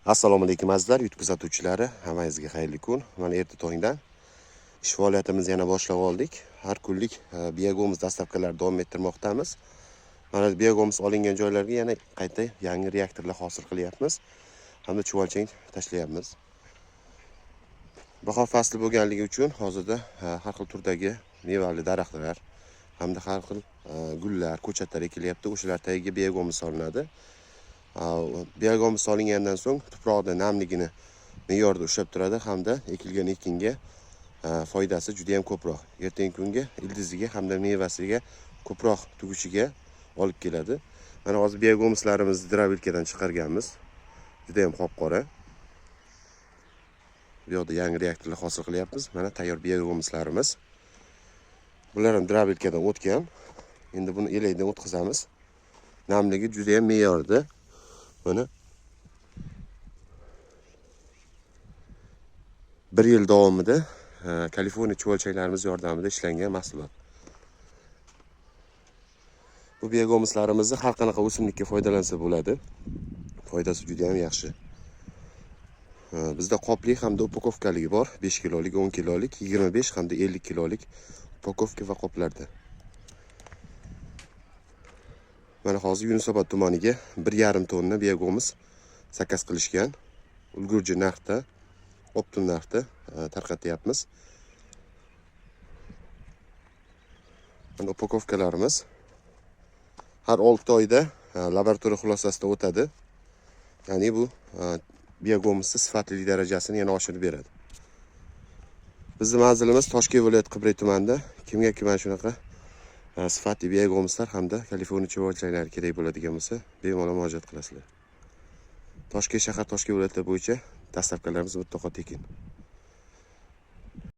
Assalomu alaykum azizlar, YouTube kuzatuvchilari, hammangizga xayrli kun. Mana erta tongdan ish faoliyatimizni yana boshlab oldik. Har kunlik biogomus dastavkalari davom ettirmoqdamiz. Mana biogomus olingan joylarga yana qayta yangi reaktorlar hosil qilyapmiz hamda chuvalchang tashlayapmiz. Bahor fasli bo'lganligi uchun hozirda har xil turdagi mevali daraxtlar hamda har xil gullar, ko'chatlar ekilyapti. O'shalar tagiga biogomus solinadi. Biogomus solingandan so'ng tuproqda namligini me'yorda ushlab turadi hamda ekilgan ekinga foydasi juda ham ko'proq. Ertangi kunga ildiziga hamda mevasiga ko'proq tugishiga olib keladi. Mana hozir biogomuslarimizni drabilkadan chiqarganmiz. Juda ham qop-qora. Bu yoqda yangi reaktorlar hosil qilyapmiz. Mana tayyor biogomuslarimiz. Bular ham drabilkadan o'tgan. Endi buni elakdan o'tkazamiz. Namligi juda ham me'yorda. Mana bir yil davomida Kaliforniya chuvalchanglarimiz yordamida ishlangan mahsulot. Bu biogomuslarimizni har qanaqa o'simlikka foydalansa bo'ladi. Foydasi juda ham yaxshi. Bizda qopli hamda upakovkaligi bor. 5 kilolik, 10 kilolik, 25 hamda 50 kilolik upakovka va qoplarda. Mana hozir Yunusobod tumaniga 1,5 tonna biogomus zakaz qilishgan. Ulgurji narxda, optim narxda tarqatyapmiz. Mana upakovkalarimiz har 6 oyda laboratoriya xulosasida o'tadi. Ya'ni bu biogomusning sifatlilik darajasini yana oshirib beradi. Bizning manzilimiz Toshkent viloyati Qibray tumanida. Kimga mana shunaqa sifatli biogomuslar hamda Kaliforniya chuvalchanglari kerak bo'ladigan bo'lsa, bemalol murojaat qilasizlar. Toshkent shahar, Toshkent viloyati bo'yicha dastavkalarimiz mutlaqo tekin.